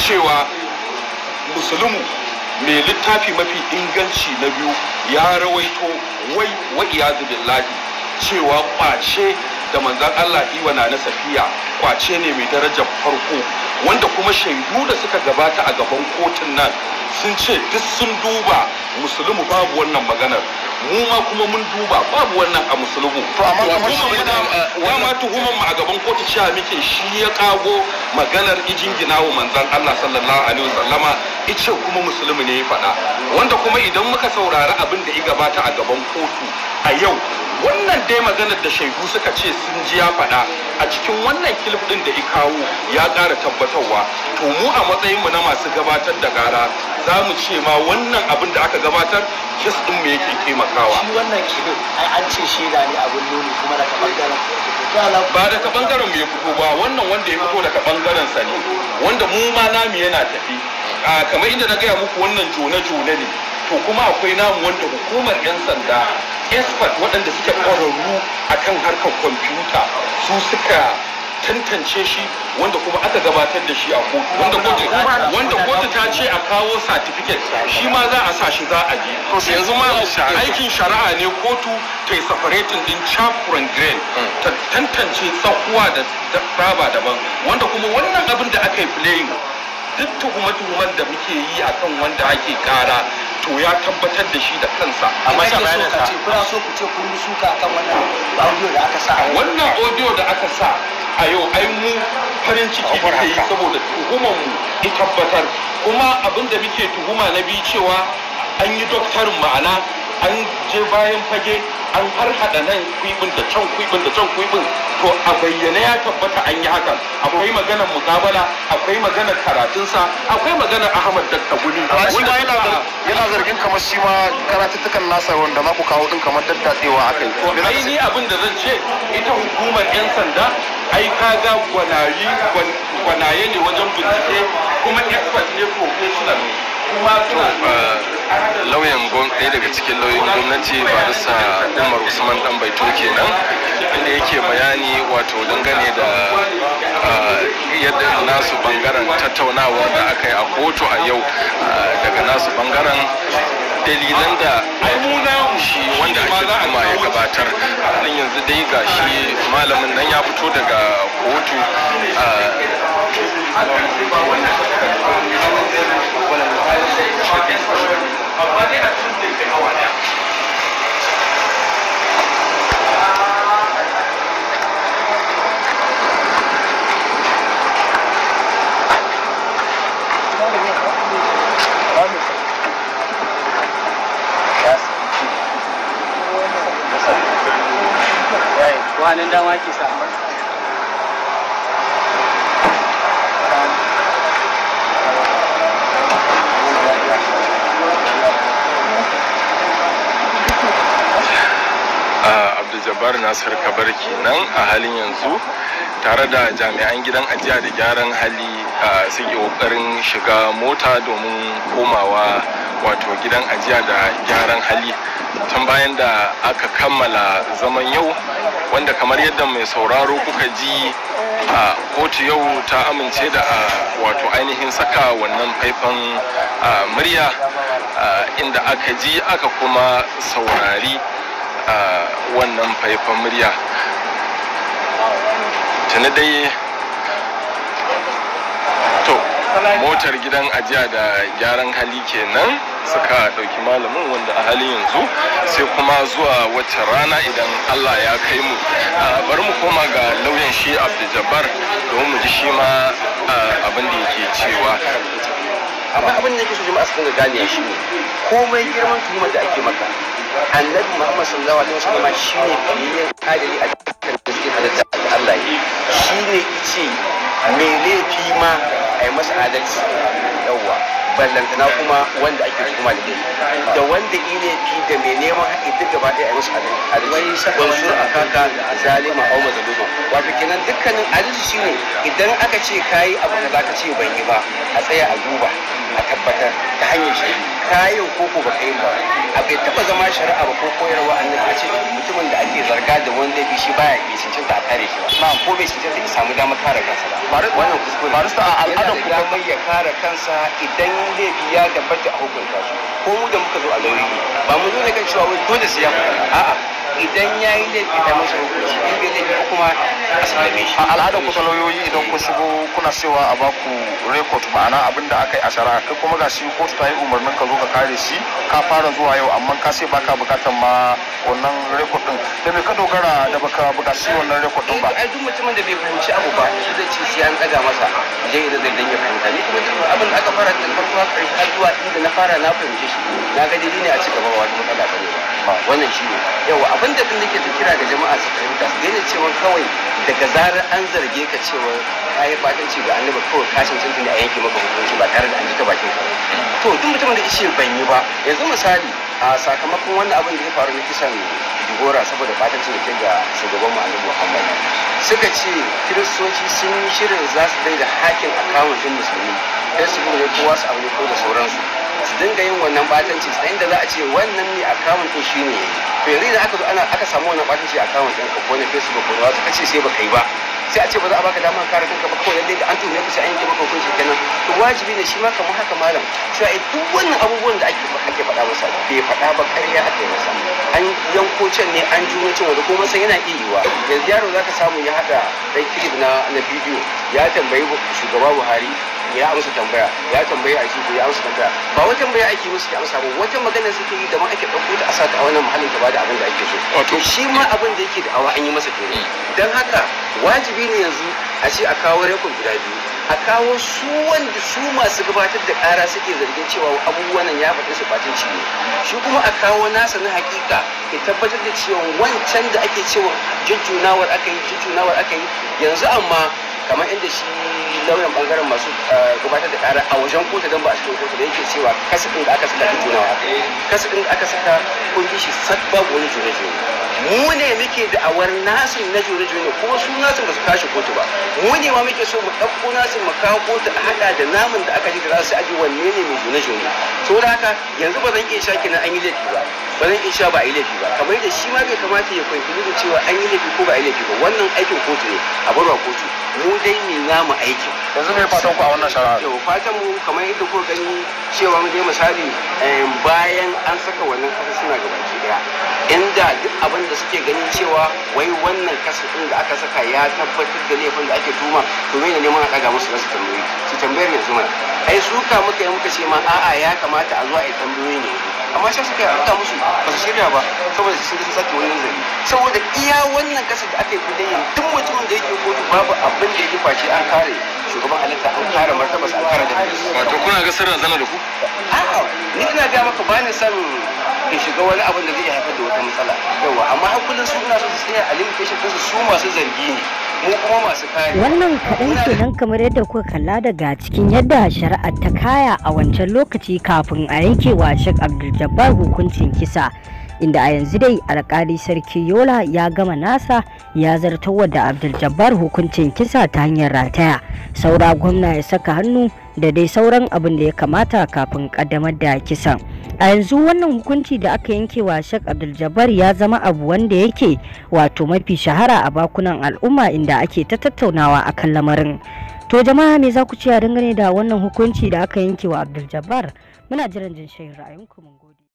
Cewa Musulmu mai littafi mafi inganci na biyu ya rawaito wai wa iyazu billahi cewa kwace da manzon Allah iwa na na Safiya kwace ne mai darajar farko, wanda kuma shaidu da suka gabata a gaban kotun nan sun ce duk sun duba Musulmu babu wannan maganar, mu ma kuma mun duba babu wannan a Musulmu. To amma kamar shi dama tuhumar mu a gaban kotu cewa muke shi ya kago maganar ijingina wa manzon Allah sallallahu alaihi wasallama, ice kuma Musulmi ne ya faɗa, wanda kuma idan muka saurari abin da ya gabata a gaban kotu a yau, wannan dai maganar da shaidu suka ce sun ji ya faɗa a cikin wannan kilif ɗin da ya kawo ya ƙara tabbatarwa. To mu a matsayin mu na masu gabatar da ƙara za mu ce ma wannan abin da aka gabatar kes ɗin mu yake taimakawa. Shi wannan kilif ai an ce shaida ne abin nuni kuma daga ɓangaren ba daga ɓangaren mu ya fito ba, wannan wanda ya fito daga ɓangaren sa ne, wanda mu ma namu yana tafi. Kamar inda na gaya muku wannan jone-jone ne. To kuma akwai namu wanda hukumar 'yan sanda expert waɗanda suke ƙwararru akan harkar kwamfuta su suka tantance shi, wanda kuma aka gabatar da shi a kotu, wanda kotu ta ce a kawo certificate, shi ma za a sa shi za a je. Yanzu ma aikin shari'a ne kotu ta yi separating din chaff from grain, ta tantance tsakuwa da tsaba daban, wanda kuma wannan abin da aka yi playing duk tuhume-tuhumen da muke yi akan wanda ake kara to ya tabbatar da shi da kansa. Amma shi bayanin sa kuna so ku ce kun yi suka akan wannan audio da aka sa a yau? Wannan audio da aka sa a yau ai mu farin ciki muke yi saboda tuhumar mu ya tabbatar. Kuma abin da muke tuhuma na biyu cewa an yi doktarin, ma'ana an je bayan fage an harhaɗa nan kuibin da can kuibin da can kuibin, to a bayyane ya tabbata an yi hakan. Akwai maganar mukabala, akwai maganar karatunsa, akwai maganar Ahmad Dakta Guni. Shi ma yana zargin kamar shi ma karatuttukan nasa wanda za ku kawo din kamar daddatsewa aka yi. To ai ni abin da zan ce ita hukumar 'yan sanda ai kaga gwanaye ne wajen bincike, kuma expert ne professional. Kuma suna lauyan ɗaya daga cikin lauyoyin gwamnati Barista Umar Usman Dan Baito kenan, inda yake bayani wato dangane da yadda nasu bangaren tattaunawa da aka yi a kotu a yau, daga nasu bangaren dalilan da shi wanda ake tuhuma ya gabatar. Halin yanzu dai ga shi malamin nan ya fito daga kotu. Wannan dama ke sa. Abdul Nasir Kabar kenan a halin yanzu tare da jami'an gidan ajiya da gyaran hali suke kokarin shiga mota domin komawa wato gidan ajiya da gyaran hali tun bayan da aka kammala zaman yau, wanda kamar yadda mai sauraro kuka ji a kotu yau ta amince da wato ainihin saka wannan faifan murya inda aka ji aka kuma saurari wannan faifan murya. Tuni dai to motar gidan ajiya da gyaran hali kenan suka ɗauki malamin, wanda a halin yanzu sai kuma zuwa wacce rana idan Allah ya kai mu. Bari mu koma ga lauyan shi Abdul Jabbar domin mu ji shi ma abin da yake cewa. Amma abin da yake so jama'a su dinga gane shi ne komai girman tuhumar da ake maka, Annabi Muhammad sallallahu alaihi wasallam shine fiyayyen adali a dukkan cikin halitta da Allah yi, shine yace mai laifi ma a yi masa adalci, yawwa ballantana kuma wanda ake tuhuma da laifi, da wanda yi laifi da mai neman haƙƙi duk gaba ɗaya a yi masa adalci. Wansur akaka zalima aw mazluma, wato kenan dukkanin adalci shine idan aka ce kayi abu kaza ka ce ban yi ba, a tsaya a duba A tabbatar ta hanyar shi kayan koko ba kai ba. A bai taba zama shari'a ba ko koyarwa annabi a ce mutumin da ake zarga da wani laifi shi baya bai cancanta a kare shi ba, ko bai cancanta ya samu damar kare kansa ba. Wannan kuskure. Barista, a al'adar yana da damar ya kare kansa idan laifi ya tabbata a hukunta shi. Ko mu da muka zo a lauyoyi ba mu zo ne kan cewa wai dole sai ya faɗa, a'a, idan ya yi laifi ta masa hukunci, in bai laifi kuma a sallame shi. A al'adar ku ta lauyoyi, idan ku shigo kuna cewa a baku record, ma'ana abin da aka yi a shari'a. Kai kuma gashi kotu ta yi umarnin ka zo ka kare shi, ka fara zuwa yau, amma ka ce baka bukatar ma wannan record din. Da me ka dogara da baka bukaci wannan record din ba? Ai duk mutumin da bai fahimci abu ba shi zai ce sai an tsaga masa idan idan zai dan ya fahimta. Ni kuma duk abin da aka fara daga farko har ƙarshe har zuwa inda na fara na fahimce shi, na ga daidai ne a ci gaba, ba wata matsala ba ne ba. Wannan shi ne yawa abin da din nake ta kira ga jama'a su fahimta, su daina cewa kawai daga zarar an zarge ka cewa ka yi batanci ga annabi kawai ka cancanta ne a yanke maka hukunci ba tare da an ji ta bakin ka. To duk mutumin da ya ban yi ba, yanzu misali a sakamakon wannan abin da ya faru na kisan Digora saboda batancin da ke ga shugaban mu Annabi Muhammad, suka ce kiristoci sun yi shirin za su dinga hacking account din musulmi, Facebook ne ko wasu abu ne ko da sauransu, su dinga yin wannan batanci sai inda za a ce wannan ne account din shine yayi. To yanzu idan aka zo ana aka samu wannan batanci account din ka ko na Facebook ko na wasu, kace sai baka yi ba, sai a ce ba za a baka damar kare kanka ba. Kawai lalle da an tuhume ka sai an yanke maka hukunci kenan. To wajibi ne shi ma kamar haka malam cewa ai duk wannan abubuwan da ake faɗa masa bai faɗa ba, ƙarya aka yi masa, an yanko can ne an juyo can, wanda kuma san yana iya yiwa yanzu yaro zaka samu ya haɗa dan clip na bidiyo, ya tambayi shugaba Buhari ya amsa tambaya, ya tambayi Atiku ya amsa tambaya. Ba wata tambaya ake musu ya amsa ba, wata magana suke yi da ma ake ɗauko ta a sata a wannan muhallin ta bada abin da ake so. Wato shi ma abin da yake da awa an yi masa kenan. Dan haka wajibi ne yanzu a ce a kawo record guda biyu, a kawo su wanda su masu gabatar da ƙara suke zargin cewa abubuwan nan ya faɗi su batunci ne, shi kuma a kawo nasa na hakika ya tabbatar da cewa wancan da ake cewa jujjunawar aka yi, jujjunawar aka yi yanzu. Amma kamar inda shi lauyan bangaren masu gabatar da kara a wajen kotu, don ba a cikin kotu da yake cewa kasafin da aka saka jujjunawa aka yi, kasafin da aka saka kun ji shi sak, babu wani jure-jure. Mu ne muke da awar nasin na jure-jure, kuma su nasin ba su kashi kotu ba. Mu ne ma muke so mu ɗauko nasin mu kawo kotu a haɗa da namun da aka ji da za su aji wanne ne mai jure-jure. Saboda haka yanzu ba zan iya sha kenan an yi laifi ba, ba zan iya sha ba a yi laifi ba, kamar yadda shi ma bai kamata ya kwaikwayo da cewa an yi laifi ko ba a yi laifi ba. Wannan aikin kotu ne, a barwa kotu, mu dai mu namu aikin. Yanzu me fatan ku a wannan shari'a? Yau fatan mu kamar yadda kuka gani cewa mu dai misali bayan an saka wannan kasa suna gabaki daya, inda duk abin da suke ganin cewa wai wannan kasa din da aka saka ya tabbatar da laifin da ake tuma, to me ne neman a daga musu nasu tambayoyi su tambayar yanzu mana? Ai suka muka yi muka ce ma a'a, ya kamata a zo a yi tambayoyi ne yanzu, amma sai suka yi aka musu ba su shirya ba saboda sun sun sake wani nazari. Saboda iya wannan kasar da aka yi kudayin, duk mutumin da yake kotu babu abin da yake face an kare shugaban halitta, an kare martabarsa, an kare da Wato kuna ga sirrin zana da ku? A'a, ni ina ga maka ba ni son in shiga wani abin da zai haifar da wata matsala yawa, amma har kullum su ina so su tsaya a limitation ɗinsu, su masu zargi ne, mu kuma masu kare. Wannan kaɗan kenan kamar yadda kuka kalla daga cikin yadda shari'ar ta kaya a wancan lokaci kafin a yanke wa Sheikh Abdul Jabbar hukuncin kisa. Inda a yanzu dai alkali Sarki Yola ya gama nasa, ya zartarwa da Abdul Jabbar hukuncin kisa ta hanyar rataya. Saura gwamna ya saka hannu da dai sauran abin da ya kamata kafin kaddamar da kisan. A yanzu wannan hukunci da aka yanke wa Sheikh Abdul Jabbar ya zama abu wanda yake wato mafi shahara a bakunan al'umma, inda ake ta tattaunawa akan lamarin. To jama'a, me za ku ce a dangane da wannan hukunci da aka yanke wa Abdul Jabbar? Muna jiran jin shayin ra'ayinku, mun gode.